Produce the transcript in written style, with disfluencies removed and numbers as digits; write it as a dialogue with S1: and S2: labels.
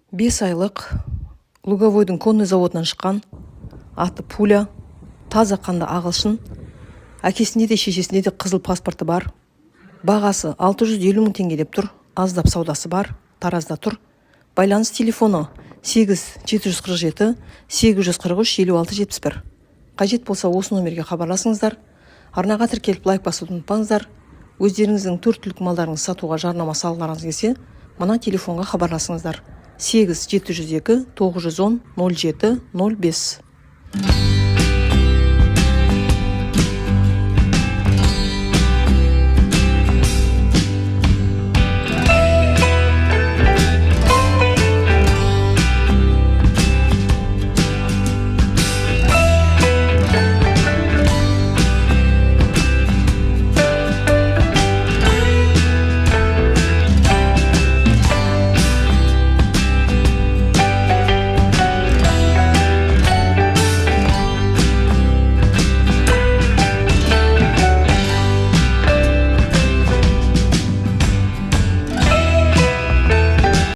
S1: 5 айлық, Луговойдың конный заводынан шыққан, аты Пуля, таза қанды ағылшын. Әкесінде де, шешесінде де қызыл паспорты бар. Бағасы 650 мың теңге деп тұр, аздап саудасы бар. Таразда тұр. Байланыс телефоны 8 747 843 56 71. Қажет болса, осы номерге хабарласыңыздар. Арнаға тіркеліп, лайк басуды ұмытпаңыздар. Өздеріңіздің төрт түлік малдарыңызды сатуға жарнама салғыларыңыз келсе, мына телефонға хабарласыңыздар: 8 702 910 07 05.